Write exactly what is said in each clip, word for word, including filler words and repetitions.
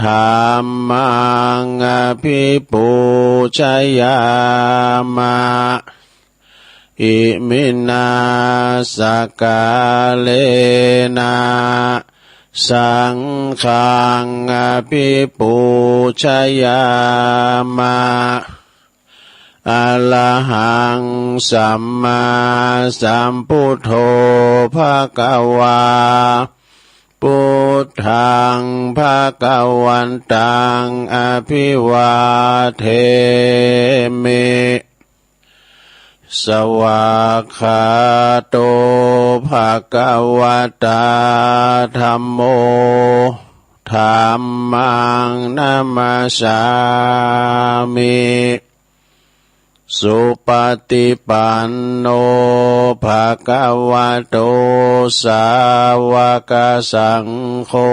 Dhammaṃ abhipūjayāma. Iminā sakkārena saṅghaṃ abhipūjayāma. Arahaṃ sammāsambuddho bhagavā. Buddhaṃ bhagavantaṃ abhivādemi. Svākkhāto bhagavatā dhammo. Dhammaṃ namassāmi. Supaṭipanno bhagavato sāvakasaṅgho.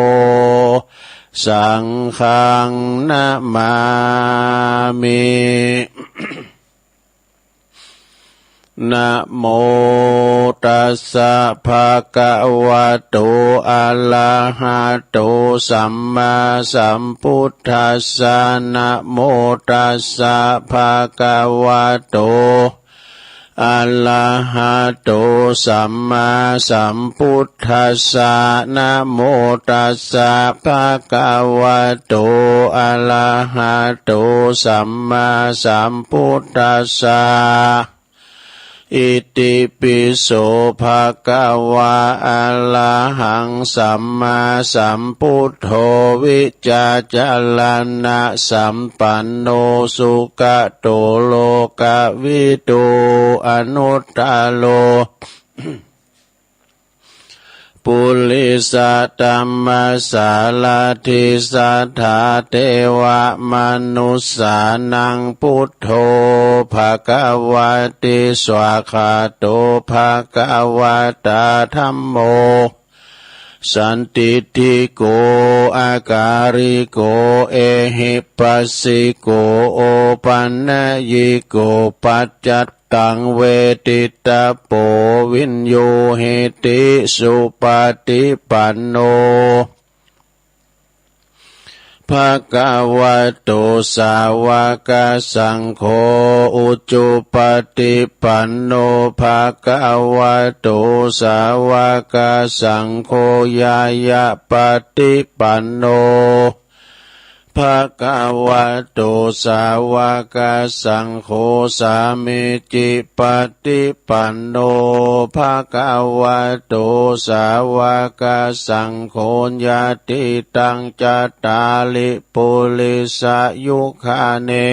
Saṅghaṃ namāmi. Namo tassa bhagavato arahato sammāsambuddhassa. Namo tassa bhagavato arahato sammāsambuddhassa. Namo tassa bhagavato arahato sammāsambuddhassa. Itipi so bhagavā arahaṃ sammāsambuddho vijjācaraṇasampanno sugato lokavidū anuttaro purisadammasārathi satthā devamanussānaṃ buddho bhagavāti. Svākkhāto bhagavatā dhammo sandiṭṭhiko akāliko ehipassiko opanayiko paccattaṃ veditabbo viññūhīti. Supaṭipanno bhagavato sāvakasaṅgho, ujupaṭipanno bhagavato sāvakasaṅgho, ñāyapaṭipanno bhagavato sāvakasaṅgho, sāmīcipaṭipanno bhagavato sāvakasaṅgho, yadidaṃ cattāri purisayugāni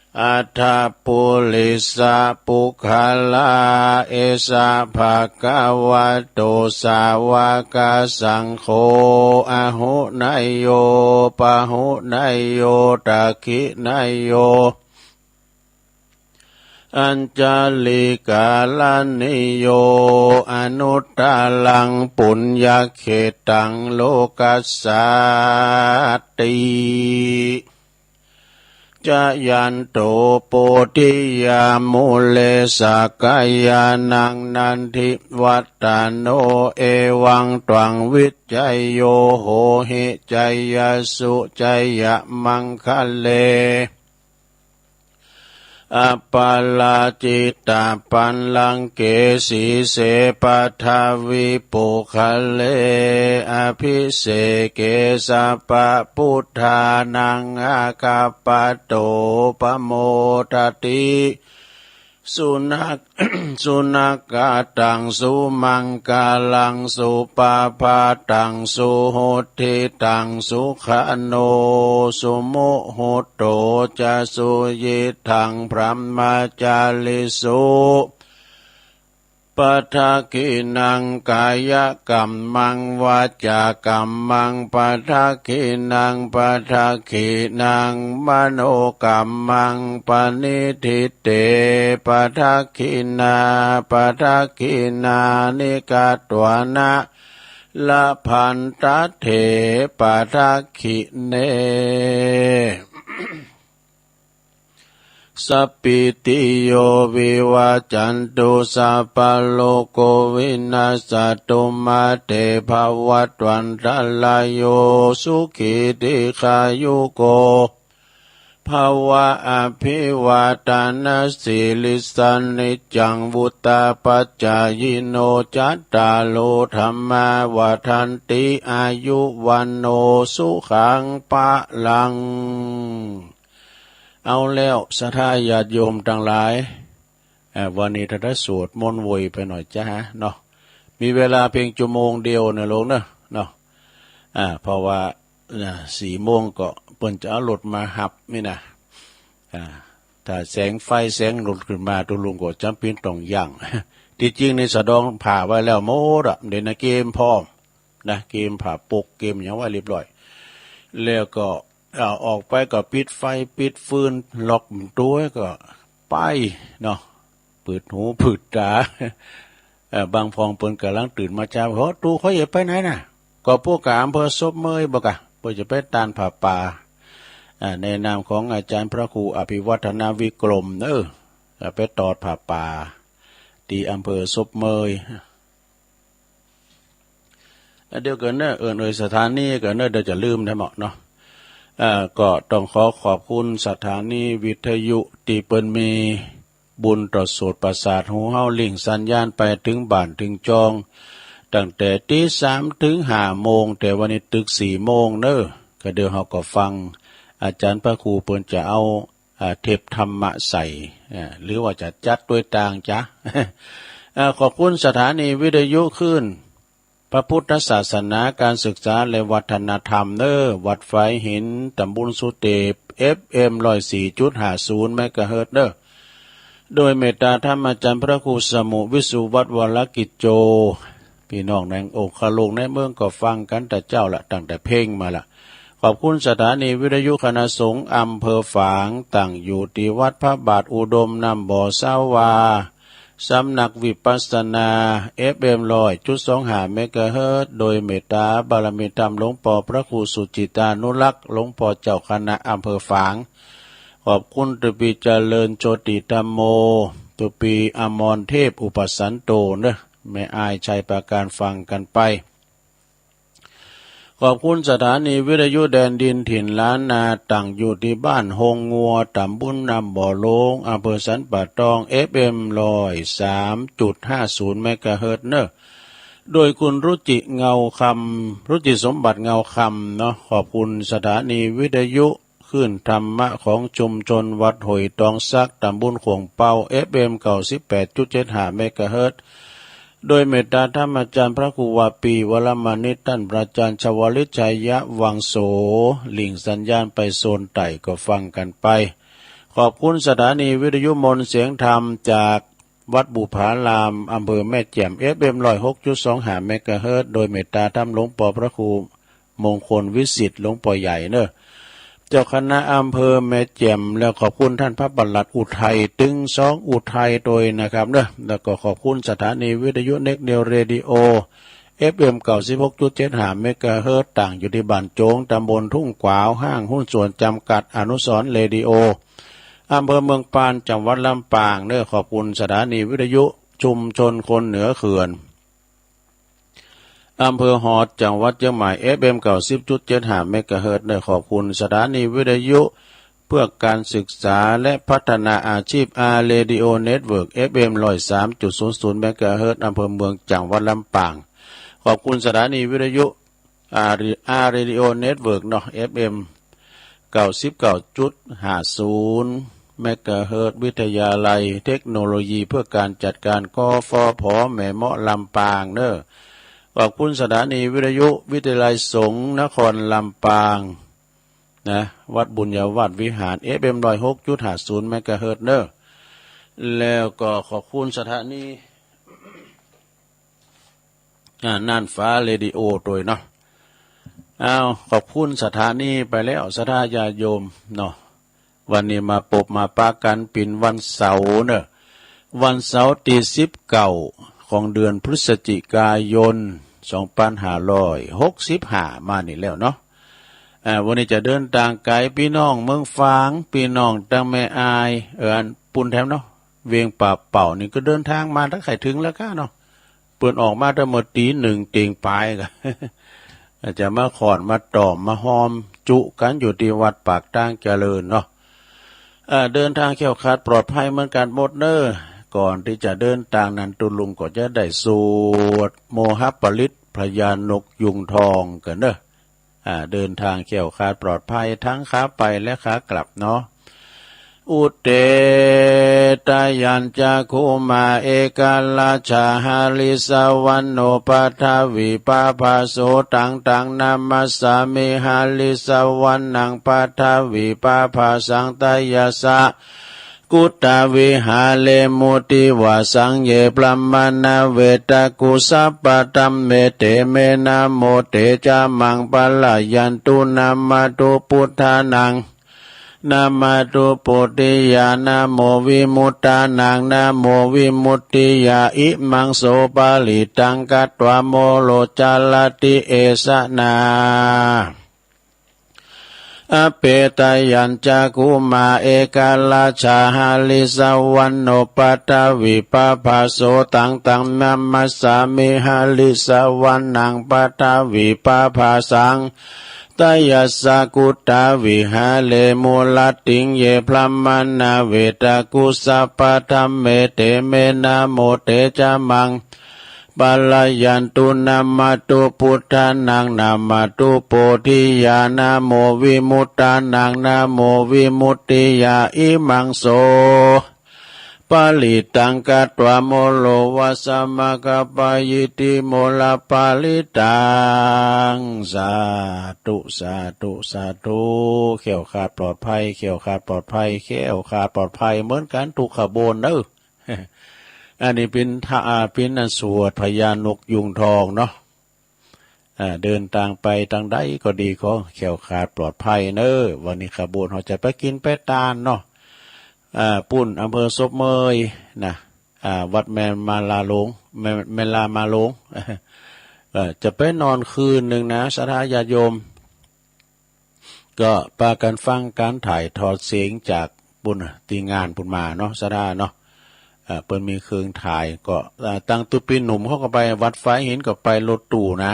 aṭṭha purisapuggalā, esa bhagavato sāvakasaṅgho, āhuneyyo pāhuneyyo dakkhiṇeyyo añjalikaraṇīyo anuttaraṃ puññakkhettaṃ lokassāti. Jayanto bodhiyā mūle sakyānaṃ nandivaḍḍhano, evaṃ tvaṃ vijayo hohi jayassu jayamaṅgale. Aparājitapallaṅke sīse paṭhavipokkhare, abhiseke sabbabuddhānaṃ aggappatto pamodati. Sunak- sunakkhattaṃ sumaṅgalaṃ supabhātaṃ suhuṭṭhitaṃ, sukhaṇo sumuhutto ca suyiṭṭhaṃ brahmacārisu. Padakkhiṇaṃ kāyakammaṃ vācākammaṃ padakkhiṇaṃ, padakkhiṇaṃ manokammaṃ paṇidhī te padakkhiṇā, padakkhiṇāni katvāna labhantatthe padakkhiṇe. สัพพีติโยวิวัชชันตุ สัพพะโรโควินัสสะตุ มาเตภะวัตวันตะราโย สุขีทีฆายุโก ภะวะ อะภิวาทะนะสีลิสสะ นิจจังวุฑฒาปะจายิโน จัตตาโรธัมมาวัฑฒันติ อายุวัณโณ สุขังพะลัง เอาแล้ว ศรัทธาญาติโยมตังหลาย เอ่อ วันนี้ถ้าได้สวดมนต์โวยไปหน่อยจ้าเนาะ มีเวลาเพียงชั่วโมงเดียวนะโยมเนาะ เนาะ อ่า เพราะว่า นะ สี่โมงก็เปิ้นจะเอารถมาฮับนี่นะ อ่า ถ้าแสงไฟแสงรถขึ้นมา ตุ๊ลุงก็จ๋ำเป๋นต้องยั้ง ที่จริงนี่สะดองผ่าไว้แล้วหมดอะ เดี๋ยวนะเกมพร้อมนะ เกมผ่าปก เกมหยังไว้เรียบร้อย แล้วก็ เอาออกไปก็ปิดไฟปิดฟืน ล็อกประตูก็ไปเนาะ เปิดหูเปิดตา เอ่อ บางพ่องเปิ้นก่ำลังตื่นมาเจ๊า "โห ตู่ ข้อยจะไปไหนน่ะ" "ก็พวกกับอำเภอศพเมยบ่กะ เปิ้นจะไปตานผ้าป่า อ่า ในนามของอาจารย์พระครูอภิวัฒนวิกรมเนอะ จะไปตอดผ้าป่า ที่อำเภอศพเมย" เดี๋ยวก่อนเนอะ เอิ้นเอ่ยสถานีก่อนเนอะ เดี๋ยวจะลืมได้หมดเนาะ เอ่อ ก็ต้องขอขอบคุณสถานีวิทยุที่เปิ้นมีบุญต่อโสตประสาทหูเฮา ลิงก์สัญญาณไปถึงบ้านถึงจอง ตั้งแต่ตีสามถึงห้าโมง แต่วันนี้ตึกสี่โมงเนอะ ก็เดี๋ยวเฮาก็ฟังอาจารย์พระครูเปิ้นจะเอา อ่า เทปธรรมะใส่ อ่า หรือว่าจะจัดด้วยต่างจ๊ะ อ่า ขอบคุณสถานีวิทยุคลื่นพระพุทธศาสนา การศึกษาและวัฒนธรรมเนอะ วัดฝายหิน ตำบลสุเตป เอฟเอ็ม ร้อยสี่จุดห้าศูนย์ เมกะเฮิรตซ์เนอะ โดยเมตตาธรรมอาจารย์พระครูสมุห์ วิสุวัฒน์ วรกิจโจ พี่น้องในองคโลกในเมืองก็ฟังกันแต่เจ๊าละ ตั้งแต่เพ็งมาละ ขอบคุณสถานีวิทยุคณะสงฆ์อำเภอฝาง ตั้งอยู่ที่วัดพระบาทอุดมน้ำบ่อสาวา สำนักวิปัสสนา เอฟเอ็ม ร้อยจุดสองห้า เมกะเฮิรตซ์ โดยเมตตาบารมีธรรมหลวงปอพระครูสุจิตานุรักษ์ หลวงปอเจ้าคณะอำเภอฝาง ขอบคุณเจ้าพี่เจริญโชติธัมโม เจ้าพี่อมรเทพอุปสันโตเนอะ แม่อ้ายชัยประการ ฟังกันไป ขอบคุณสถานีวิทยุแดนดินถิ่นล้านนา ตั้งอยู่ที่บ้านโฮงงัว ตำบลน้ำบ่อโลง อำเภอสันป่าตอง เอฟเอ็ม ร้อยสามจุดห้าศูนย์ เมกะเฮิรตซ์เนอะ โดยคุณรุจิเงาคำ รุจิสมบัติเงาคำเนาะ ขอบคุณสถานีวิทยุ คลื่นธรรมะของชุมชนวัดห้วยตองสัก ตำบลข่วงเปา เอฟเอ็ม เก้าสิบแปดจุดเจ็ดห้า เมกะเฮิรตซ์ โดยเมตตาธรรมอาจารย์พระครูวาปี วรมณิต ท่านพระอาจารย์ชวลิต ชัยวังโส ลิงก์สัญญาณไปโซนใต้ก็ฟังกันไป ขอบคุณสถานีวิทยุมนต์เสียงธรรมจากวัดบุพาราม อำเภอแม่แจ่ม เอฟเอ็ม ร้อยหกจุดสองห้า เมกะเฮิรตซ์ โดยเมตตาธรรมหลวงปอพระครู มงคลวิสิทธิ์ หลวงปอใหญ่เนอะ เจ้าคณะอำเภอแม่แจ่ม แล้วขอบคุณท่านพระปลัดอุทัย ตึงสองอุทัยโดยนะครับเนอะ แล้วก็ขอบคุณสถานีวิทยุเน็กเดียวเรดิโอ เอฟเอ็ม เก้าสิบหกจุดเจ็ดห้า เมกะเฮิรตซ์ ตั้งอยู่ที่บ้านโจง ตำบลทุ่งขวาว ห้างหุ้นส่วนจำกัดอนุสรณ์เรดิโอ อำเภอเมืองปาน จังหวัดลำปางเนอะ ขอบคุณสถานีวิทยุชุมชนคนเหนือเขื่อน อำเภอฮอด จังหวัดเชียงใหม่ เอฟเอ็ม เก้าสิบจุดเจ็ดห้า เมกะเฮิรตซ์ ได้ขอบคุณสถานีวิทยุเพื่อการศึกษาและพัฒนาอาชีพ อาร์ เรดิโอ เน็ตเวิร์ก เอฟเอ็ม ร้อยสามจุดศูนย์ศูนย์ เมกะเฮิรตซ์ อำเภอเมือง จังหวัดลำปาง ขอบคุณสถานีวิทยุ อาร์ อาร์ เรดิโอ เน็ตเวิร์กเนาะ เอฟเอ็ม เก้าสิบเก้าจุดห้าศูนย์ เมกะเฮิรตซ์ วิทยาลัยเทคโนโลยีเพื่อการจัดการ กฟผ แม่เมาะ ลำปางเนอะ ขอบคุณสถานีวิทยุวิทยาลัยสงฆ์นครลำปางนะ วัดบุญญาวาสวิหาร เอฟเอ็ม ร้อยหกจุดห้าศูนย์ เมกะเฮิรตซ์เนอะ แล้วก็ขอบคุณสถานี อ่า น่านฟ้าเรดิโอโดยเนาะ อ้าว ขอบคุณสถานีไปแล้ว ศรัทธาญาติโยมเนาะ วันนี้มาปบมาปะกันเป๋นวันเสาร์เนอะ วันเสาร์ตี้สิบเก้าของเดือนพฤศจิกายน สองพันห้าร้อยหกสิบห้า มานี่แล้วเนาะ อ่า วันนี้จะเดินตางไกล ปี้น้องเมืองฝาง ปี้น้องตังแม่อาย เออ อันปูนแถมเนาะ เวียงป่าเป่านี่ก็เดินตางมาตั้งไข่เถิงแล้วก้าเนาะ เปิ้นออกมาตั้งเมื่อตี๋หนึ่งเตียงปายก้า อาจจะมาขอนมาต่อมมาฮอมจุกั๋นอยู่ตี้วัดปากตางเจริญเนาะ อ่า เดินตางแคล้วคลาดปลอดภัยเหมือนกั๋นหมดเน้อ ก่อนตี้จะเดินตางนั้นตุ๊ลุงก็จะได้สวดโมหปริตรพญานกยูงทองกั๋นเน้อ อ่า เดินตางแคล้วคลาดปลอดภัยทั้งขาไปและขากลับเนาะ อุเต ตะยัญจักขุมา เอกราชา หริสวรรณโณ ปะทะวีปะภาโส ตัง ตัง นามัสสามิ หริสวรรณัง ปะทะวีปะภาสัง ตะยัสสะ กุตาวิหาเรมุ ติวาสัง เย พรหมา นะ เวตะกุ สัพพะธัมเม เต เม นะโม เต จะ มัง ปะระยันตุ นะมะตุ ปุทธานัง นะมะตุ ปุทธิยา นะโม วิมุตตานัง นะโม วิมุตติยา อิมัง โส ปะริตตัง กัตวา โมโร จะระติ เอสะ นา อเป ตะยัญจักขุมา เอกราชา หริสวรรณโณ ปะทะวีปะภาโส ตัง ตัง นามัสสามิ หริสวรรณัง ปะทะวีปะภาสัง ตะยัสสะ กุตาวิหาเรมุ รัตติง เย พรหมา นะ เวตะกุ สัพพะธัมเม เต เม นะโม เต จะ มัง ปะระยันตุ นะมะตุ ปุทธานัง นะมะตุ โพธิยา นะโม วิมุตตานัง นะโม วิมุตติยา อิมัง โส ปะริตตัง กัตวา โมโร วะสะ มะคะ ปะยิทธิ โมรปะริตตัง สาธุ สาธุ สาธุ แคล้วคลาดปลอดภัย แคล้วคลาดปลอดภัย แคล้วคลาดปลอดภัยเหมือนกั๋นทุกขบวนเน้อ อันนี้เป๋นทะ อ่า เป๋นอันสวดพญานกยูงทองเนาะ อ่า เดินตางไปตางใดก็ดี ขอแคล้วคลาดปลอดภัยเน้อ วันนี้ขบวนเฮาจะไปกิ๋นไปตานเนาะ อ่า ปู้นอำเภอศพเมยนะ อ่า วัดแม่ลามาลง แม่ แม่ลามาลง เอ่อ จะไปนอนคืนหนึ่งนะ ศรัทธาญาติโยม ก็ปากั๋นฟังก๋านถ่ายทอดเสียงจากปู้น ตี้งานปู้นมาเนาะ ศรัทธาเนาะ เอ่อ เปิ้นมีเครื่องถ่าย ก็ เอ่อ ตังตุ๊ปีหนุ่มเขาก็ไป วัดฝายหินก็ไปรถตู้นะ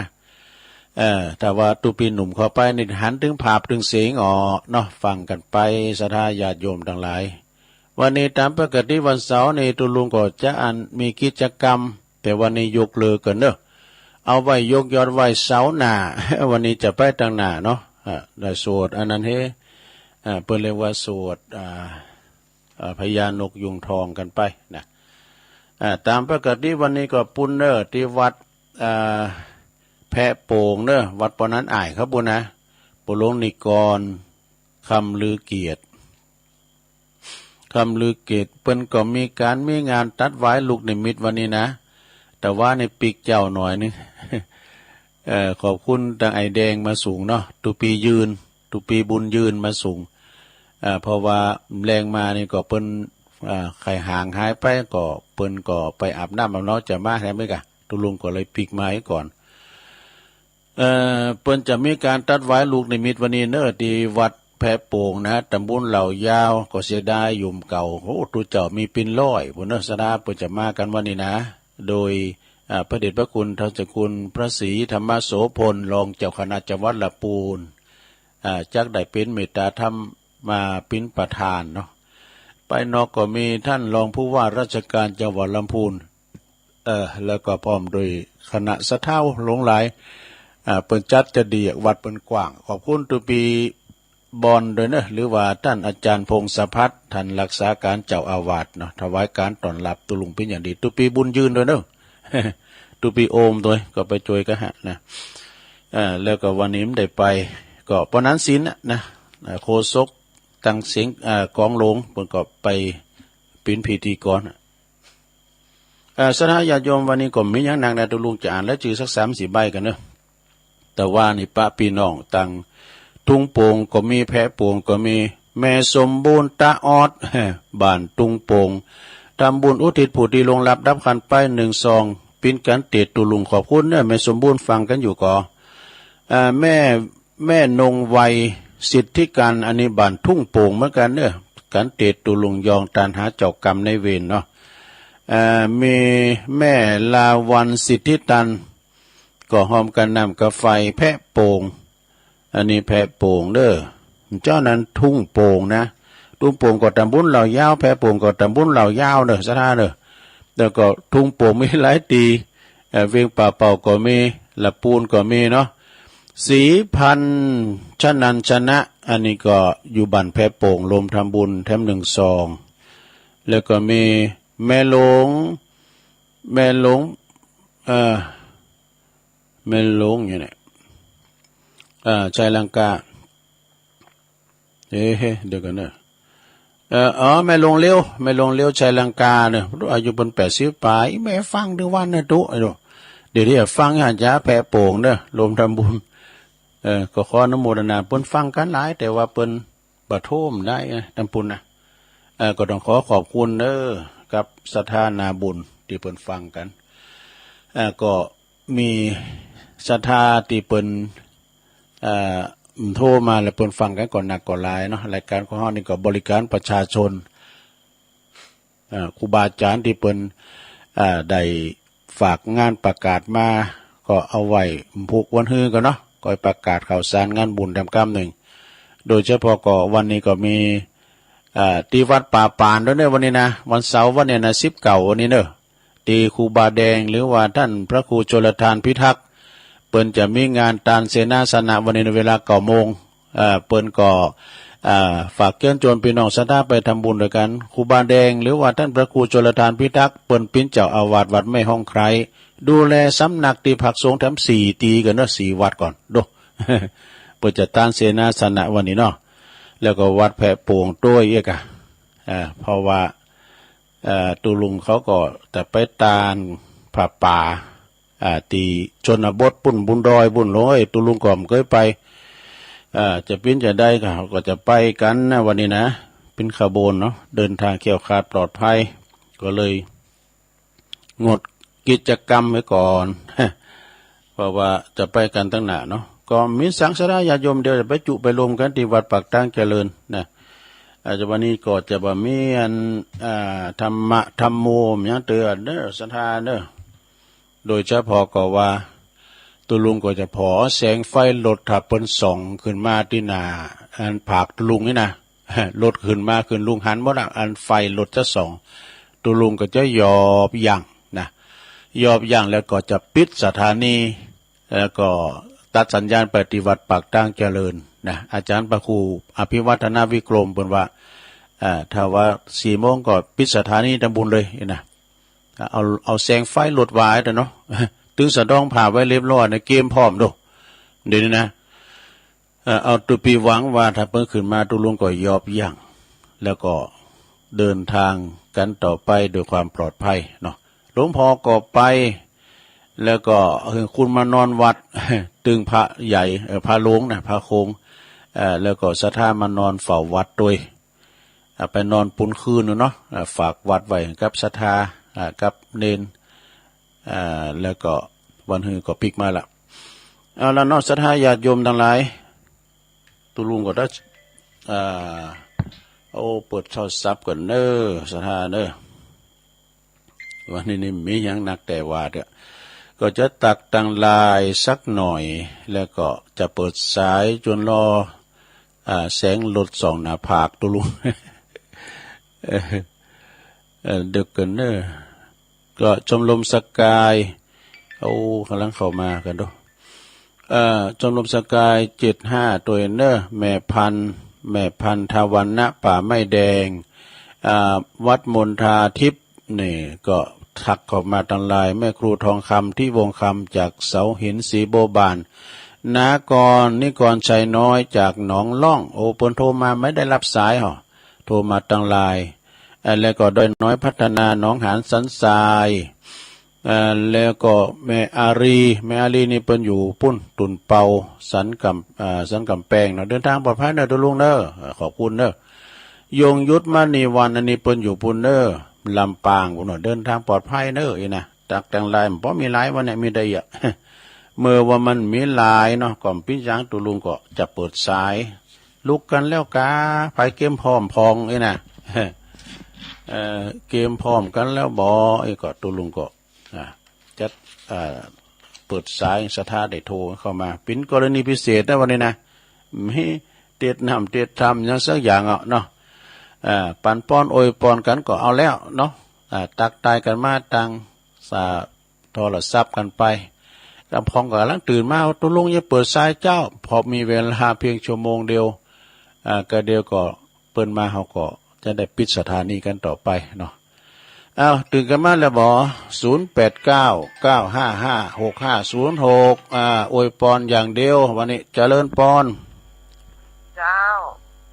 เอ่อ ถ้าว่าตุ๊ปีหนุ่มเขาไปนี่หันเถิงภาพเถิงเสียงออกเนาะ ฟังกั๋นไป ศรัทธาญาติโยมตังหลาย วันนี้ต๋ามปกติวันเสาร์นี่ตุ๊ลุงก็จะอันมีกิจกรรม แต่วันนี้ยกเลิกกั๋นเนาะ เอาไว้ยกยอดไว้เสาร์หน้า วันนี้จะไปตางหน้าเนาะ อ่า ได้สวดอันนั้นเฮ อ่า เปิ้นเรียกว่าสวด อ่า อ่า พญานกยูงทองกั๋นไปนะ อ่า ต๋ามปกติวันนี้ก็ปู้นเน้อ ตี้วัด อ่า แพะโป่งเน้อ วัดปอนั้นอ้ายเขาปู้นนะ ปู่หลวงนิกร คำลือเกียรติ คำลือเกียรติ เปิ้นก็มีก๋านมีงานตัดหวายลูกนิมิตวันนี้นะ แต่ว่านี่ปิ๊กเจ้าหน่อยนึง เอ่อ ขอบคุณตังไอ้แดงมาสูงเนาะ ตุ๊ปียืน ตุ๊ปีบุญยืนมาสูง เอ่อ เพราะว่าแลงมานี่ก็เปิ้น เอ่อ ไข้ห่างหายไป ก็เปิ้นก็ไปอาบน้ำอาบเนาะ จะมาแถมนี้กะ ตุ๊ลุงก็เลยปิ๊กมาให้ก่อน เอ่อ เปิ้นจะมีก๋านตัดหวายลูกนิมิตวันนี้เน้อ ตี้วัดแพะโป่งนะ ตำบลเหล่ายาว ก็เสียดายโยมเก่า โอ้ ตุ๊เจ้ามีเป๋นร้อยปู้นเน้อ ศรัทธา เปิ้นจะมากั๋นวันนี้นะ โดย อ่า พระเดชพระคุณท่านเจ้าคุณพระศรีธรรมโสภณ รองเจ้าคณะจังหวัดลำพูน อ่า จักได้เป๋นเมตตาธรรมมาเป๋นประธานเนาะ ไปนอกก็มีท่านรองผู้ว่าราชการจังหวัดลำพูน เอ่อ แล้วก็พร้อมด้วยคณะศรัทธาหลวงหลาย อ่า เปิ้นจัดจะดี วัดเปิ้นกว้าง ขอบคุณตุ๊ปีบอลด้วยเนอะ หรือว่าท่านอาจารย์พงศพัฒน์ ท่านรักษาการเจ้าอาวาสเนาะ ถวายการต้อนรับตุ๊ลุงเป๋นอย่างดี ตุ๊ปีบุญยืนด้วยเนอะ ตุ๊ปีโอมด้วย ก็ไปช่วยกันฮะนะ เอ่อ แล้วก็วันนี้ไม่ได้ไป ก็ปอนั้นศีลน่ะนะ เอ่อ โฆษกตังเสียง เอ่อ กองหลวง เปิ้นก็ไปเป๋นพิธีกรน่ะ เอ่อ ศรัทธาญาติโยม วันนี้ก็มีหยังนักนะ ตุ๊ลุงจะอ่านรายจื่อสักสามสี่ใบกั๋นเนอะ แต่ว่านี่ปะปี้น้องตังทุ่งโป่งก็มี แพะโป่งก็มี แม่สมบูรณ์ตาออด บ้านทุ่งโป่ง ทำบุญอุทิศผู้ตี้ล่วงลับดับขันธ์ไปหนึ่งซอง ปิ้นกั๋นเตดตุ๊ลุง ขอบคุณเนอะ แม่สมบูรณ์ฟังกั๋นอยู่ก่อ เอ่อ แม่ แม่นงไว สิทธิการ อันนี้บ้านทุ่งโป่งเหมือนกันเนอะ กันเตดตุลุงยองตานหาเจ้ากรรมนายเวรเนาะ เอ่อ มีแม่ลาวัน สิทธิตัน ก็ฮอมกันนำกาไฟแพะโป่ง อันนี้แพะโป่งเด้อ เจ้านั้นทุ่งโป่งนะ ทุ่งโป่งก็ตำบลเหล่ายาว แพะโป่งก็ตำบลเหล่ายาวเด้อ สะท้าเด้อ แล้วก็ทุ่งโป่งมีหลายตี เอ่อ เวียงป่าเป่าก็มี ละปูนก็มีเนาะ ศรีพันธ์ชนันชนะ อันนี้ก็อยู่บ้านแพะโป่ง รวมทำบุญแถมหนึ่งซอง แล้วก็มีแม่หลวง แม่หลวง เอ่อ แม่หลวงอยู่เนี่ย เอ่อ ชัยลังกา เอ๊ะ เดี๋ยวกันเนอะ เอ่อ อ๋อ แม่หลวงเลี้ยว แม่หลวงเลี้ยว ชัยลังกาเนี่ย อายุเปิ้นแปดสิบปลาย แม่ฟังทุกวันนะตุ๊ ไอ้ตุ๊ เดี๋ยวนี้ฟังอาจารย์แพะโป่งเนอะ รวมทำบุญ เออ ก็ขออนุโมทนา เปิ้นฟังกันหลาย แต่ว่าเปิ้นบ่โทรมาได้นะ ตำปุนนะ เออ ก็ต้องขอขอบคุณเด้อ กับศรัทธานาบุญที่เปิ้นฟังกัน เออ ก็ มีศรัทธาที่เปิ้น เอ่อ โทรมาแล้วเปิ้นฟังกันก็นักก็หลายเนาะ รายการของเฮานี่ก็บริการประชาชน เอ่อ ครูบาอาจารย์ที่เปิ้น เอ่อ ได้ฝากงานประกาศมา ก็เอาไว้พุกวันฮือกันเนาะ ก็ประกาศข่าวสารงานบุญแถมกำหนึ่ง โดยเฉพาะก็วันนี้ก็มี เอ่อ ที่วัดป่าปานด้วยเนอะ วันนี้นะ วันเสาร์วันนี้นะ สิบเก้า วันนี้เนอะ ที่ครูบาแดง หรือว่าท่านพระครูชลทานพิทักษ์ เปิ้นจะมีงานตานเสนาสนะวันนี้ในเวลาเก้าโมง เอ่อ เปิ้นก็ เอ่อ ฝากเชิญชวนพี่น้องศรัทธาไปทำบุญด้วยกัน ครูบาแดง หรือว่าท่านพระครูชลทานพิทักษ์ เปิ้นปิ้นเจ้าอาวาสวัดแม่ฮ่องไคร้ ดูแลสำนักที่พักสงฆ์แถมสี่ตีกันเนอะ สี่วัดก่อน ดู เปิ้นจะตานเสนาสนะวันนี้เนาะ แล้วก็วัดแพะโป่งด้วยเอกอะ อ่า เพราะว่า เอ่อ ตุลุงเขาก็จะไปตานผ้าป่า อ่า ที่ชนบทปุ้น บุนดอยปุ้น โอ้ย ตุลุงก็บ่เคยไป อ่า จะปิ้นจะได้ก็ ก็จะไปกันนะวันนี้นะ ปิ้นขบวนเนาะ เดินทางแคล้วคลาดปลอดภัย ก็เลย งดกิจกรรมไว้ก่อน เพราะว่าจะไปกันตั้งหนาเนาะ ก็มีสังสดาญาติโยม เดี๋ยวจะไปจุไปรวมกันที่วัดปากตางเจริญนะ อาจจะวันนี้ก็จะบ่มีอัน อ่า ธรรมะธรรมโมหยังเตื้อเด้อ ศรัทธาเด้อ โดยเฉพาะก็ว่า ตุลุงก็จะผอแสงไฟรถ ถ้าเปิ้นส่องขึ้นมาที่หน้า อันผากตุลุงนี่นะ รถขึ้นมาขึ้นลุงหันหมดอะ อันไฟรถจะส่อง ตุลุงก็จะหยอบยั้งนะ หยอบยั้งแล้วก็จะปิดสถานี แล้วก็ตัดสัญญาณไปที่วัดปากตางเจริญนะ อาจารย์พระครูอภิวัฒนวิกรมเปิ้นว่า อ่า ถ้าว่าสี่โมงก็ปิดสถานีตำบลเลยนะ เอา เอาแสงไฟรถไว้แต่เนาะ ตึงสะดองผ้าไว้เรียบร้อยนะ เกมพร้อมโด เดี๋ยวนี้นะ เอ่อ เอาตุปีหวังว่าถ้าเปิ้นขึ้นมาตุลุงก็หยอบยั้ง แล้วก็เดินทางกันต่อไปด้วยความปลอดภัยเนาะ หลวงพ่อก็ไป แล้วก็คุณมานอนวัด ตึงพระใหญ่ เอ่อ พระหลวงนะ พระโขง เอ่อ แล้วก็ศรัทธามานอนเฝ้าวัดด้วย อ่า ไปนอนปูนคืนนึงเนาะ อ่า ฝากวัดไว้กับศรัทธา อ่า กับเณร อ่า แล้วก็วันฮือก็ปิกมาละ เอาละเนาะ ศรัทธาญาติโยมทั้งหลาย ตุลุงก็ได้ อ่า โอ้ เปิดโทรศัพท์ก่อนเน้อ ศรัทธาเน้อ วันนี้นี่มีหยังนักแต่ว่าเด้อ ก็จะตักตังไลน์สักหน่อย แล้วก็จะเปิดสายจนรอ อ่า แสงรถส่องหน้าผากตุลุง เออ เออ เดี๋ยวก่อนเนอะ ก็ชมรมสกาย โอ้ กำลังเข้ามากันดู เอ่อ ชมรมสกาย เจ็ดห้า ตัวเนอะ แม่พันธุ์ แม่พันธุ์ทวันนะป่าไม้แดง อ่า วัดมณฑาทิพย์ นี่ก็ทักเข้ามาทางไลน์ แม่ครูทองคำ ที่วงคำ จากเสาหินสีโบบาน นากร นิกรชัยน้อย จากหนองล่อง โอ้ เปิ้นโทรมาไม่ได้รับสายหรอ โทรมาทางไลน์ เอ่อ แล้วก็ดอยน้อยพัฒนา หนองหานสันทราย เอ่อ แล้วก็แม่อารี แม่อารีนี่เปิ้นอยู่ปุ้น ตุ่นเปา สันกำ เอ่อ สันกำแพงเนาะ เดินทางปลอดภัยเนอะตุลุงเนอะ เอ่อ ขอบคุณเนอะ ยงยุทธมณีวัน อันนี้เปิ้นอยู่ปุ้นเนอะ ลำปางปุ้นเนอะ เดินทางปลอดภัยเนอะ อีนะ ตักแต่งไลน์ บ่มีไลน์วันนี้ มีได้อะ เมื่อว่ามันมีหลายเนาะ ก็ปิ้นหยัง ตุ๊ลุงก็จะเปิดสาย ลุกกันแล้วกา ใผเกมพร้อมพองเอ้ยนะ เอ่อ เกมพร้อมกันแล้วบ่ เอ้ย ก็ตุ๊ลุงก็ อ่า จัด อ่า เปิดสายศรัทธาได้โทรเข้ามา เป็นกรณีพิเศษนะวันนี้นะ มีเตรียมน้ำเตรียมทำหยังสักอย่างอ่ะเนาะ อ่า ปันปอนอวยปอนกันก็เอาแล้วเนาะ อ่า ตักทายกันมาตาง สา โทรศัพท์กันไป ลำพองก็กำลังตื่นมา ตุ๊ลุงยังเปิดสายเจ้า พอมีเวลาเพียงชั่วโมงเดียว อ่า ก็เดี๋ยวก็เปิ้นมา เฮาก็จะได้ปิดสถานีกันต่อไปเนาะ อ้าว ตื่นกันมาแล้วบ่ ศูนย์แปดเก้า เก้าห้าห้า หกห้าศูนย์หก อ่า อวยปอนอย่างเดียว วันนี้เจริญปอน เจ้า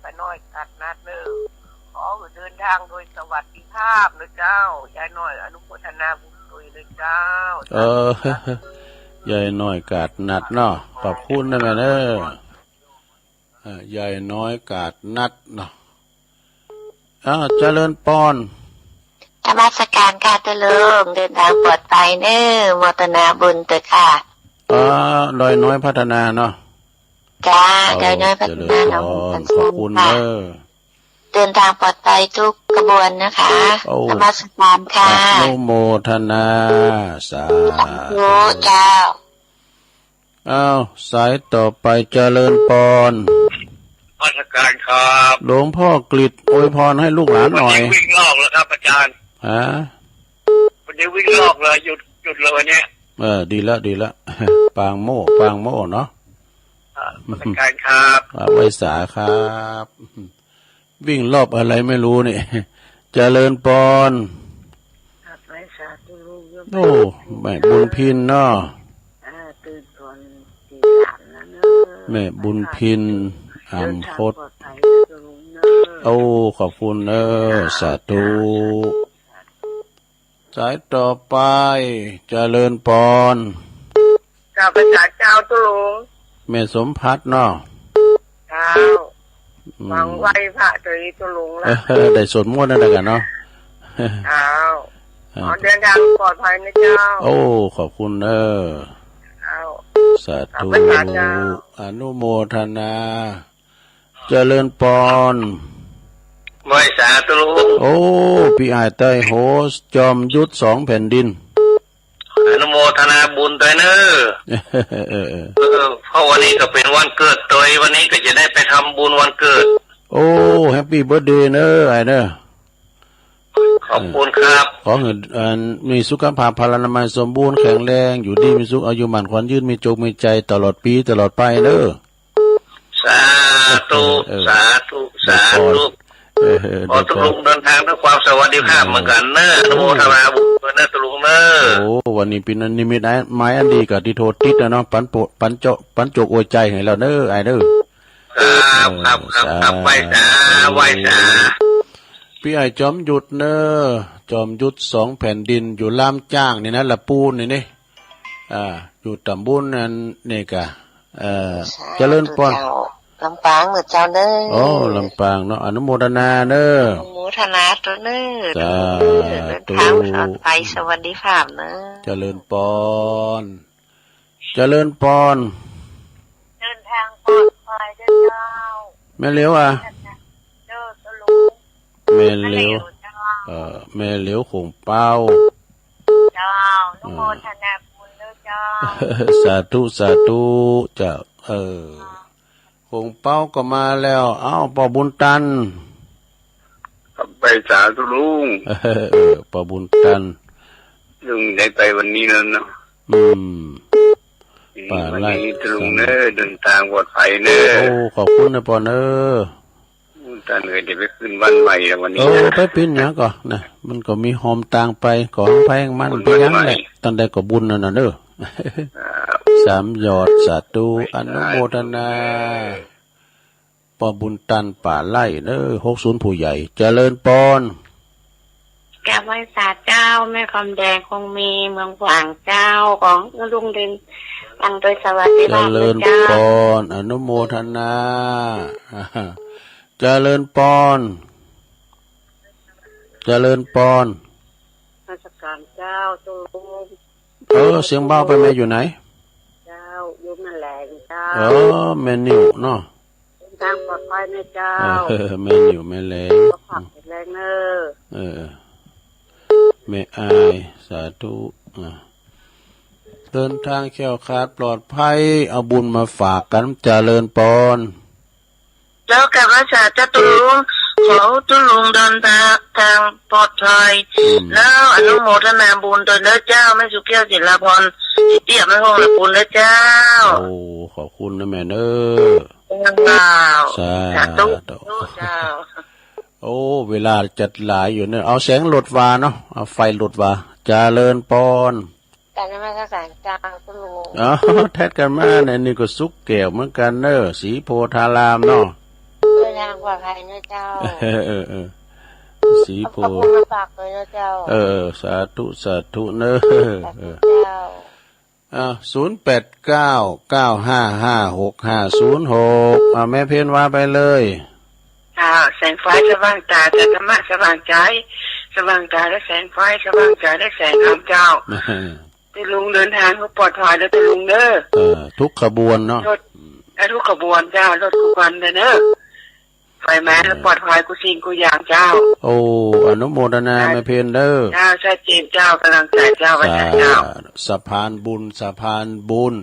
ป้าน้อยกาดนัดเนอะ ขอให้เดินทางโดยสวัสดิภาพนะเจ้า ยายน้อยอนุโมทนาบุญด้วยนะเจ้า เออ ยายน้อยกาดนัดเนาะ ขอบคุณนะแม่เนอะ เอ่อ ยายน้อยกาดนัดเนาะ อ้าว เจริญปอน นมัสการค่ะตุ๊ลุง เดินทางปลอดภัยเนอะ โมทนาบุญเตอะค่ะ อ่า ดอยน้อยพัฒนาเนาะ จ้า โอ้ ดอยน้อยพัฒนา เจริญปอน หนองหงส์ ขอบคุณ ค่ะ เนอะ เดินทางปลอดภัยทุกขบวนนะคะ โอ้ นมัสการค่ะ อนุโมทนา สาธุ สาธุเจ้า อ้าว สายต่อไปเจริญปอน นมัสการครับ หลวงพ่อกฤษอวยพรให้ลูกหลานหน่อย วันนี้วิ่งรอบแล้วครับอาจารย์ ฮะ วันนี้วิ่งรอบเลย หยุด หยุดเลยวันเนี้ย เออ ดีละ ดีละ ปางโม่ ปางโม่เนาะ อ่านมัสการครับ อ่า ไหว้สาครับ วิ่งรอบอะไรไม่รู้นี่ เจริญปอน ครับ ไหว้สาตุ๊ลุง โอ้ แม่บุญพินเนาะ อ่า ตื่นก่อนตีสามแล้วเนอะ แม่บุญพิน เดินทาง อำพด ปลอดภัยนะตุ๊ลุงเนอะ โอ้ ขอบคุณเนอะ สาธุ สายต่อไป เจริญปอน เจ้า พระเจ้าตุ๊ลุง แม่สมภัทรเนาะ เจ้า อืม หวังไหว้พระโดยตุ๊ลุงละ เออ ได้สวดมนต์นั่นแหละกันเนาะ เจ้า เออ ขอเดินทางปลอดภัยนะเจ้า โอ้ ขอบคุณเนอะ เจ้า สาธุ ขอบพระคุณเจ้า อนุโมทนา เจริญปอน ไหว้สาตุ๊ลุง โอ้ พี่อ้ายใต้โฮสต์ จอมยุทธสองแผ่นดิน อนุโมทนาบุญด้วยเนอะ เออ เออ เออ เพราะวันนี้ก็เป็นวันเกิดตัว วันนี้ก็จะได้ไปทำบุญวันเกิด โอ้ แฮปปี้เบิร์ธเดย์เนอะ อ้ายเนอะ ขอบคุณครับ ขอให้ อัน มีสุขภาพพลานามัยสมบูรณ์แข็งแรง อยู่ดีมีสุข อายุมั่นขวัญยืน มีโจคมีชัยตลอดปีตลอดไปเนอะ สาธุ เออ สาธุ สาธุ เออ ขอให้ตุ๊ลุงเดินทางด้วยความสวัสดิภาพเหมือนกันเนอะ อนุโมทนาบุญด้วยเนอะตุ๊ลุงเนอะ โอ้ วันนี้เป็นนิมิตหมายอันดีกับที่โทรติดนะเนาะ ปันโปะ ปันโจ ปันโจคอวยชัยให้แล้วเนอะ อ้ายเนอะ ครับ ครับ ครับ ครับ ไหว้สา ไหว้สา พี่อ้ายจอมยุทธเนอะ จอมยุทธสองแผ่นดิน อยู่ล่ามจ้างนี่นะ ละปูนนี่นี่ อ่า อยู่ตำบลนั่นนี่กะ เอ่อ สาธุ เจริญปอน เจ้า ลำปางเหรอเจ้าเนอะ โอ้ ลำปางเนาะ อนุโมทนาเนอะ อนุโมทนาตัวเนอะ สาธุ เดินทางปลอดภัยสวัสดิภาพเนอะ เจริญปอน เจริญปอน เดินทางปลอดภัยเด้อเจ้า แม่เหลียวอ่ะ เด้อตุ๊ลุง แม่เหลียว แม่เหลียวเจ้า เอ่อ แม่เหลียวโข่งเปา เจ้า อนุโมทนาบุญเด้อเจ้า สาธุ สาธุ เจ้า เออ โข่งเปาก็มาแล้ว เอ้า ป้อบุญตัน ครับ ไหว้สาตุ๊ลุง เออ ป้อบุญตัน ลุงได้ไปวันนี้แล้วเนาะ อืม อืม ป่าไร่ วันนี้ตุ๊ลุงเนอะ เดินทางปลอดภัยเนอะ โอ้ ขอบคุณนะปอนเนอะ อืม ท่านเอ๋ย เดี๋ยวไปขึ้นบ้านใหม่แล้ววันนี้ เออ ไปปิ้นหยังก่อนะ มันก็มีหอมตางไป ของไผของมัน ขึ้นบ้านใหม่ ไปหยังแหละ ตันใดก็บุญนั่นน่ะเนอะ ครับ สามยอด สาธุ ไหว้สาธุ อนุโมทนา ป้อบุญตันป่าไร่เนอะ หกศูนย์ผู้ใหญ่ เจริญปอน กราบไหว้สาเจ้า แม่คำแดงคงมี เมืองฝางเจ้า ของลุงเด่น ฟังโดยสวัสดิภาพ เจริญปอน เจ้า อนุโมทนา เจริญปอน เจริญปอน นมัสการเจ้า ตุ๊ลุง เออ เสียงเบาไปแม่ อยู่ไหน เจ้า เจ้า อ๋อ แม่นิวเนาะ เดินทางปลอดภัยนะเจ้า เออ แม่นิว แม่แหลง สุขภาพแข็งแรงเนอะ เออ แม่อาย สาธุ อ่ะ เดินทางแคล้วคลาดปลอดภัย เอาบุญมาฝากกัน เจริญปอน เจ้ากราบไหว้สาเจ้าตุ๊ลุง ขอตุ๊ลุงเดินทางปลอดภัย อืม แล้วอนุโมทนาบุญด้วยเด้อเจ้า แม่สุแก้ว ศิลาพร สิเตี้ย แม่ห้องละปูนเด้อเจ้า โอ้ ขอบคุณนะแม่เนอะ เจ้า สาธุ สาธุเจ้า โอ้ เวลาจะหลายอยู่เนอะ เอาแสงรถว่าเนาะ เอาไฟรถว่า เจริญปอน กราบนมัสการเจ้าตุ๊ลุง อ๋อ แทดกันมาเนี่ย นี่ก็สุกแก้วเหมือนกันเนอะ ศรีโพธารามเนาะ เดินทางปลอดภัยนะเจ้า เออ เออ เออ ศรีโพ เอาบุญมาฝากเลยนะเจ้า เออ สาธุ สาธุเนอะ สาธุเจ้า เออ อ่ะ ศูนย์แปดเก้า เก้าห้าห้า หกห้าศูนย์หก อ่ะ แม่เพ็ญว่าไปเลย เจ้า แสงไฟสว่างตา เจ้าธรรมะสว่างใจ สว่างตาและแสงไฟ สว่างใจและแสงธรรมเจ้า ตุ๊ลุงเดินทางให้ปลอดภัยเด้อตุ๊ลุงเด้อ เออ ทุกขบวนเนาะ รถ และทุกขบวนเจ้า รถทุกวันเลยเด้อ ไฟมาให้ปลอดภัยกู้สิ่งกู้อย่างเจ้า โอ้ อนุโมทนาแม่เพ็ญเด้อ เจ้า ชัดเจนเจ้า กำลังใจเจ้า ไว้ใจเจ้า สาธุ สะพานบุญ สะพานบุญ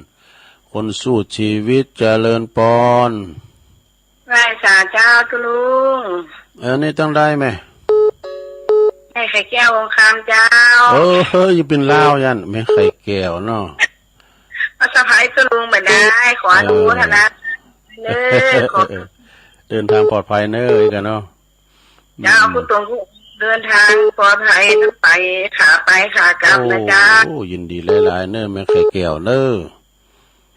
คนสู้ชีวิต เจริญปอน ไหว้สาเจ้าตุ๊ลุง เออ นี่ตั้งได้ไหม แม่ไข่แก้ววงคำเจ้า เออ อยู่เป็นลาวยัน แม่ไข่แก้วเนาะ เอาสะพายตุ๊ลุงมาได้ ขออนุโมทนา เออ เนอะ ขอ เดินทางปลอดภัยเนอะ อีกอะเนาะ เจ้า อืม ผู้ตรงผู้เดินทางปลอดภัยทั้งไป ขาไปขากลับนะเจ้า โอ้ ยินดีหลายๆ เนอะ แม่ไข่แก้วเนอะ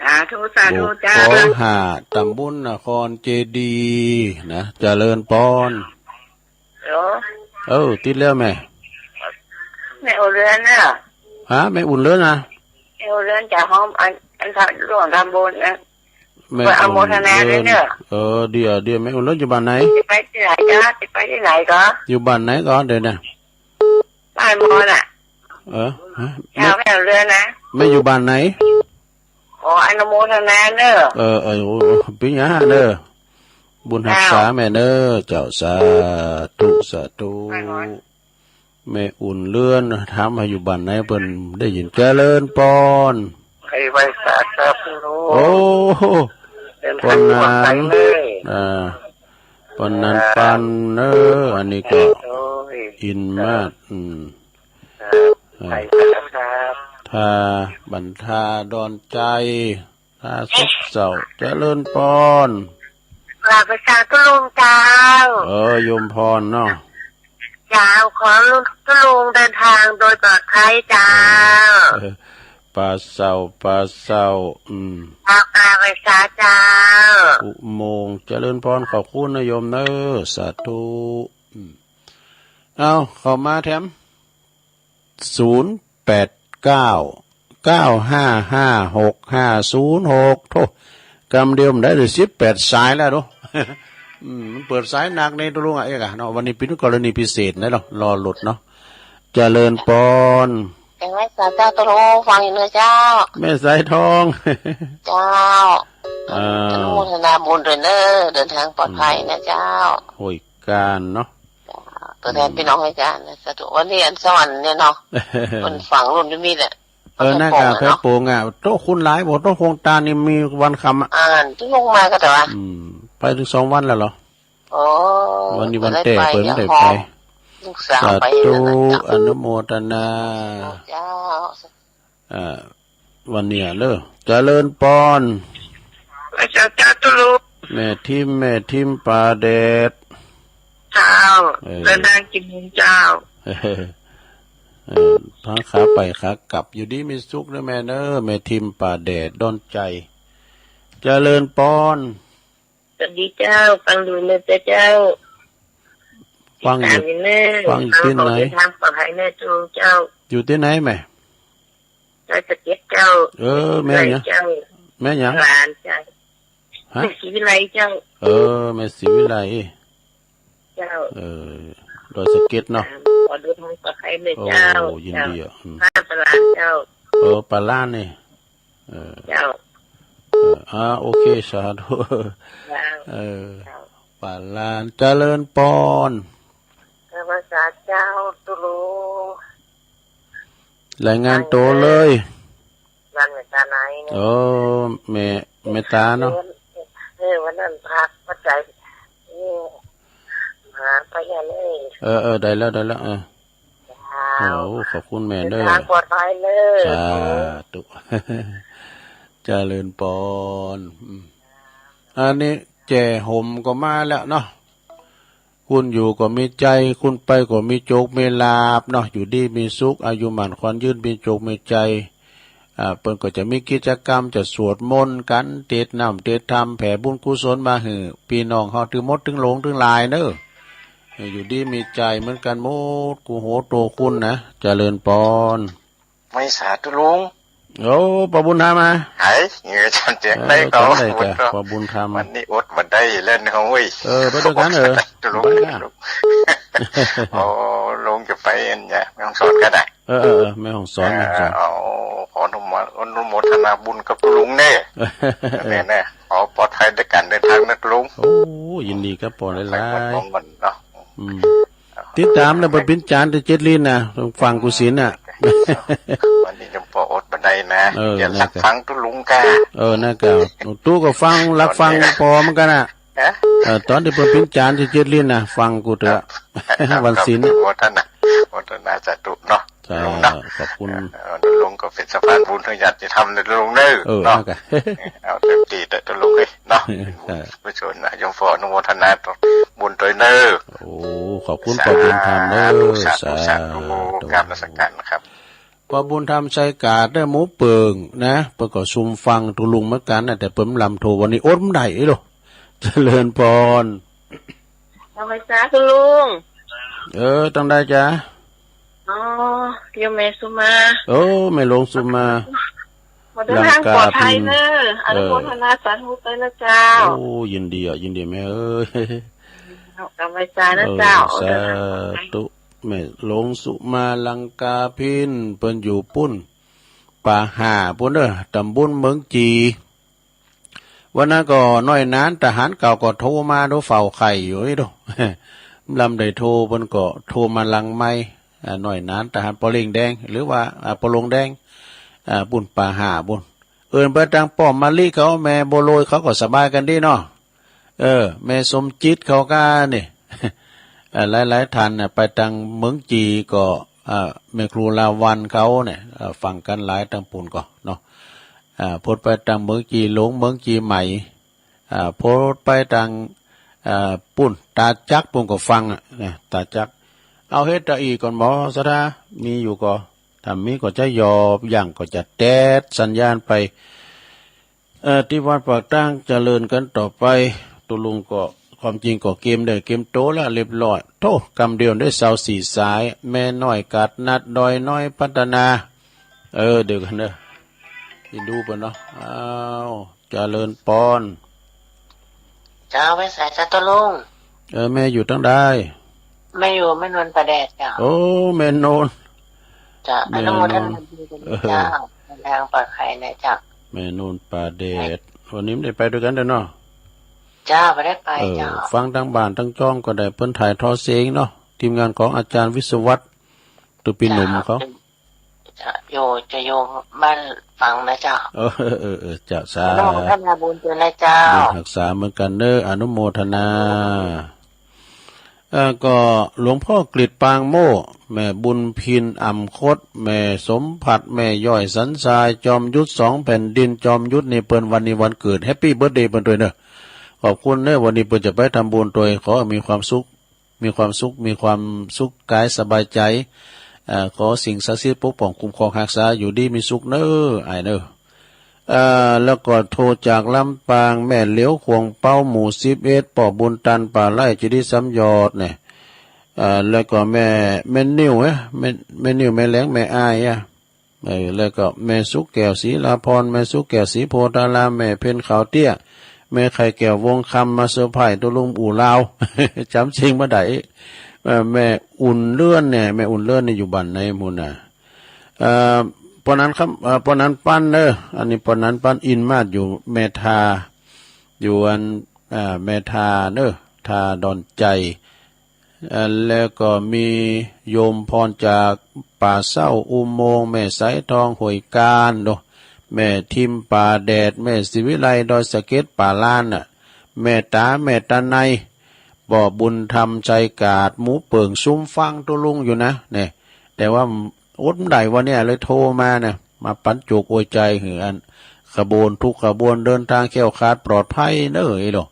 สาธุ สาธุเจ้า หมู่เก้าห้า ตำบลนครเจดีย์นะ เจริญปอน ฮัลโหล เออ ติดแล้วแม่ แม่อุ่นเรือนเนอะ ฮะ แม่อุ่นเรือนนะ แม่อุ่นเรือนจากห้องอัน อันหลวงตำบลนะ แม่ เพื่ออนุโมทนาด้วยเนอะ เออ เดี๋ยว เดี๋ยว แม่อุ่นเรือนอยู่บ้านไหน จะไปที่ไหนก็ จะไปที่ไหนก็ อยู่บ้านไหนก็ เดี๋ยวนะ บ้านมอน่ะ เออ ฮะ แม่ เจ้า แม่อุ่นเรือนนะ แม่อยู่บ้านไหน ขออนุโมทนาเนอะ เออ เออ โอ้ โอ้ เป็นหยังเนอะ บุญฮักษาแม่เนอะ เจ้า สาธุ สาธุ แม่อุ่นเรือน ถามว่าอยู่บ้านไหน เปิ้นได้ยิน เจริญปอน ไอ้ไหว้สาครับลูก โอ้ เดินทางปลอดภัยเลย ปอนนั้น อ่า ปอนนั้น อ่า ปานเนอะ อันนี้ก็ โอ้ย อินมาก อืม ครับ อ่า ไอ้ครับ ทาบันทาดอนใจ ทาซบเซา เจริญปอน กราบไหว้สาตุ๊ลุงเจ้า เออ โยมพรเนาะ เจ้า ขอตุ๊ลุงเดินทางโดยปลอดภัยเจ้า เออ ปาเซา ปาเซา อืม เจ้า กราบไหว้สาเจ้า อุโมงค์ เจริญปอน ขอบคุณนะโยมเนอะ สาธุ อืม เอา เข้ามาแถม ศูนย์แปดเก้า เก้าห้าห้า หกห้าศูนย์หก โธ่ กำเดียวมันได้เลยสิบแปดสายแล้วดู อืม มันเปิดสายหนักในตุ๊ลุงอะ เอกอะเนาะ วันนี้เป็นกรณีพิเศษนะเนาะ รอรถเนาะ เจริญปอน แสงไว้สาเจ้าตุ๊ลุง ฟังอยู่เนอะเจ้า แม่สายทอง เจ้า อ่า อนุโมทนาบุญด้วยเนอะ เดินทางปลอดภัยนะเจ้า ห้วยกานเนาะ ตัวแทนพี่น้องห้วยกานนะ สาธุ วันนี้อันสวรรค์เนี่ยเนาะ มันฝังรุ่นอยู่นี่แหละ เออ นั่นก็แพร่ปงอะ โต๊ะคนหลายบ่ โต๊ะโครงการนี่มีวันค่ำอะ อ่านที่ลงมาก็แต่ว่า อืม ไปถึงสองวันแล้วเหรอ อ๋อ วันนี้วันแตก เปิดได้ไป ลูกสาวไป สาธุ อนุโมทนา เจ้า อ่า วันเนี้ยเนอะ เจริญปอน ไหว้สาเจ้าตุ๊ลุง แม่ทิม แม่ทิมป่าแดด เจ้า เออ เดินทางกี่โมงเจ้า เออ ทั้งขาไปขากลับ อยู่ดีมีสุขเนอะแม่เนอะ แม่ทิมป่าแดดดอนใจ เจริญปอน สวัสดีเจ้า ฟังอยู่นะเจ้า ฟังอยู่ ติดตามอยู่เนอะ ฟังอยู่ที่ไหน ขอเดินทางปลอดภัยเนอะเจ้า อยู่ที่ไหนแม่ ดอยสะเก็ดเจ้า เออ แม่หยัง เจ้า แม่หยัง หลานเจ้า ฮะ แม่ศรีวิไลเจ้า เออ แม่ศรีวิไล เจ้า เออ ดอยสะเก็ดเนาะ ขอเดินทางปลอดภัยเนอะเจ้า โอ้ ยินดีอะ เจ้า อืม พาไปหลานเจ้า เออ ไปหลานนี่ เออ เจ้า เออ อ่า โอเค สาธุ เจ้า เออ เจ้า ปาลาน เจริญปอน เจ้า พระเจ้า ตุลุง รายงานตัวเลย วันเมตตาไหนเนี่ย โอ้ แม่ แม่ตาเนาะ เออ วันนั้นพระปัจจัย นี่ หาไปอย่างนี้ เออ เออ ได้แล้ว ได้แล้ว เออ เจ้า โอ้ ขอบคุณแม่เด้อ เดินทางปลอดภัยเด้อ สาธุ เจริญปอน อืม อันนี้แจ่ห่มก็มาแล้วเนาะ คุณอยู่ก็มีชัย คุณไปก็มีโชคมีลาภเนาะ อยู่ดีมีสุข อายุมั่นขวัญยืน มีโชคมีชัย อ่า เปิ้นก็จะมีกิจกรรม จะสวดมนต์กัน เทศน์น้ำเทศน์ธรรม แผ่บุญกุศลมาหื้อพี่น้องเฮา ตึงหมดตึงหลงตึงหลายเนอะ ให้อยู่ดีมีชัยเหมือนกันหมด กู้หัวโตคุณนะ เจริญปอน ไม่สาธุลุง โอ้ ป้อบุญธรรมมา ไอ้ เหงื่อจำเจียง เออ ได้ก็ จำได้จ้ะ ป้อบุญธรรม วันนี้อดบ่ได้แล้วนะเว้ย เออ ไปด้วยกัน เออ ลุง ไปนะ ลุง โอ้ ลุงจะไปอันเนี่ย แม่ฮ่องสอนกันนะ เออ เออ เออ แม่ฮ่องสอน แม่ฮ่องสอน เออ เอา ขออนุโม อนุโมทนาบุญกับลุงเน่ แม่นะ ขอปลอดภัยในการเดินทางนะลุง โอ้ ยินดีครับป้อหลายๆ ไปพร้อมกันเนาะ อืม ติดตามนะ เปิ้นปิ้นจานตี้เจ็ดลิ้นนะ ฟังกู้สินน่ะ วันนี้ยังปออดบ่ได้นะ เออ เดี๋ยว นั่นก็ ฟังตุลุงกะ เออ นั่นก็ ตู้ก็ฟัง ลักฟัง วันนี้ ปอเหมือนกันน่ะ ฮะ เออ ตอนตี้เปิ้นปิ้นจานตี้เจ็ดลิ้นนะ ฟังกู้เถอะ ครับ วันศิลป์ ครับ โมทนา โมทนาสาธุเนาะ สาธุ ลุงเนาะ ขอบคุณ เออ ลุงก็เป็นสะพานบุญทางญาติธรรมนะลุงเนอะ เออ เนาะ นั่นก็ เอาเต็มที่เถอะลุงเอ้ยเนาะ ครับ ผู้ชนนะ โยมปออนุโมทนาบุญโตยเนอะ โอ้ ขอบคุณ สาธุ ป้อบุญธรรมเนอะ สาธุ สาธุ สาธุ กราบนมัสการนะครับ ป้อบุญธรรมชัยกาดเด้อ หมู่เปิงนะ เปิ้นก็ซุมฟังตุลุงเหมือนกันนะ แต่เปิ้นบ่ลำโทร วันนี้อดบ่ได้เอ้ยโล เจริญปอน เอาไปจ้าคุณลุง เออ ตังใดจ๊ะ อ๋อ โยมแม่สุมา โอ้ แม่หลวงสุมา หมดเดินทางปลอดภัยเนอะ ลังกาพิณ อนุโมทนาสาธุด้วยนะเจ้า โอ้ ยินดีอ่ะ ยินดีแม่เอ้ย เอากลับไปจ้านะเจ้า เออ สาธุ แม่หลวงสุมา ลังกาพิณ เปิ้นอยู่ปุ้น ป่าห่าปุ้นเด้อ ตำบลเมืองจี วันนั้นก็หน่วยหนานทหารเก่าก็โทรมาดู เฝ้าไข้อยู่นี่ดู ลำได้โทร เปิ้นก็โทรมาหลังไมค์ อ่า หน่วยหนานทหารปอเล้งแดง หรือว่า อ่า ปอลงแดง อ่า ปุ้นป่าห่าปุ้น เอิ้นไปตางป้อมมะลิเขา แม่บัวโรยเขาก็สบายกันดีเนาะ เออ แม่สมจิตเขาก็นี่ เอ่อ หลายๆ ท่านน่ะ ไปตางเมืองจีก็ เอ่อ แม่ครูลาวัลย์เขาเนี่ย เอ่อ ฟังกันหลายตางปูนก็เนาะ อ่า พดไปตางเมืองจีหลวง เมืองจีใหม่ อ่า พดไปตาง อ่า ปูน ตาจักปูนก็ฟังอ่ะนะ ตาจัก เอาเฮ็ดตาอีกก่อนหมอสถา มีอยู่ก็ ถ้ามีก็จะหยอบ อย่างก็จะแตดสัญญาณไป เอ่อ ที่วัดปากตางเจริญกันต่อไป ตุลุงก็ ความจริงก็เกมได้เกมโตแล้วเรียบร้อย โธ่ กำเดียวได้ซาวสี่สาย แม่น้อยกาดนัด ดอยน้อยพัฒนา เออ เดี๋ยวกันเด้อ ที่ดูไปเนาะ อ้าว เจริญปอน เจ้า ไปใส่จ้าตุลุง เออ แม่อยู่ตังใด แม่อยู่แม่นนท์ป่าแดดเจ้า โอ้ แม่นนท์ เจ้า แม่นนท์ อนุโมทนาบุญกับเจ้า เออ เดินทางปลอดภัยนะเจ้า แม่นนท์ป่าแดด วันนี้ไม่ได้ไปด้วยกันเด้อเนาะ เจ้า ไม่ได้ไป เออ เจ้า ฟังทางบ้านทางจ้องก็ได้ เปิ้นถ่ายทอดเสียงเนาะ ทีมงานของอาจารย์วิศวัตร ตัวปีหนุ่มเขา เจ้า จะอยู่ จะอยู่บ้านฟังนะเจ้า เออ เออ เออ เออ เจ้า สาธุ อนุโมทนาบุญด้วยนะเจ้า บุญฮักษาเหมือนกันเด้อ อนุโมทนา เอ่อ ก็หลวงพ่อกฤษปางโม่ แม่บุญพินอ่ำคด แม่สมผัส แม่ย้อยสันทราย จอมยุทธสองแผ่นดิน จอมยุทธนี่เปิ้นวันนี้วันเกิด แฮปปี้เบิร์ธเดย์เปิ้นด้วยเนอะ ขอบคุณเนอะ วันนี้เปิ้นจะไปทำบุญด้วย ขอมีความสุข มีความสุข มีความสุขกายสบายใจ เอ่อ ขอสิ่งศักดิ์สิทธิ์ปกป้องคุ้มครองฮักษา อยู่ดีมีสุขเนอะ อ้ายเนอะ เอ่อ แล้วก็โทรจากลำปาง แม่เหลียวขวงเปา หมู่สิบเอ็ด ป้อบุญตัน ป่าไร่ เจดีย์สามยอดเนี่ย เอ่อ แล้วก็แม่ แม่นิวเอ๊ะ แม่ แม่นิว แม่แหลง แม่อ้ายอะ เออ แล้วก็แม่สุขแก้ว ศรีลาพร แม่สุขแก้ว ศรีโพธาราม แม่เพ็ญขาวเตี้ย แม่ไข่แก้ว วงคำ มาเซอร์ไพรส์ตัวลุงอู่ลาว จำเสียงบ่ได้ เอ่อ แม่อุ่นเรือนเนี่ย แม่อุ่นเรือนเนี่ยอยู่บ้านไหนหมู่น่ะ เอ่อ ปอนั้นครับ เอ่อ ปอนั้นปันเนอะ อันนี้ปอนั้นปันอินมาอยู่แม่ทา อยู่อัน อ่า แม่ทาเนอะ ทาดอนใจ เอ่อ แล้วก็มีโยมพรจากป่าเศร้าอุโมงค์ แม่สายทองห้วยกาญเนอะ แม่ทิมป่าแดด แม่ศรีวิไลดอยสะเก็ดป่าล้านน่ะ แม่ตา แม่ตาใน ปอบุญธรรมชัยกาด หมูเปิ่ง ซุมฟังตุ๊ลุงอยู่นะเนี่ย แต่ว่าอดบ่ได้วันเนี้ยเลยโทรมานะ มาปันโจกอวยใจ๋หื้ออัน ขบวนทุกขบวนเดินทางแคล้วคลาดปลอดภัยเนอะ อีหลอ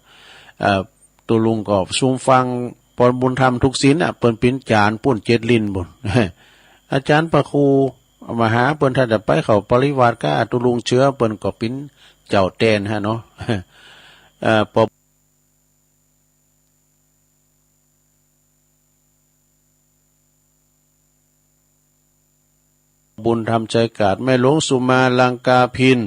เอ่อ ตุ๊ลุงก็ซุมฟังปอบุญธรรมทุกศีลน่ะ เปิ้นเป๋นจารย์ปุ้นเจ็ดลิ้นปุ้น อาจารย์พระครูมหาเปิ้นถ้าจะไปเข้าปริวาสก้า ตุ๊ลุงเชื้อเปิ้นก็เป๋นเจ้าแตนฮะเนาะ เอ่อ ปอ บุญธรรมชัยกาด แม่หลวงสุมาลังกาภิณ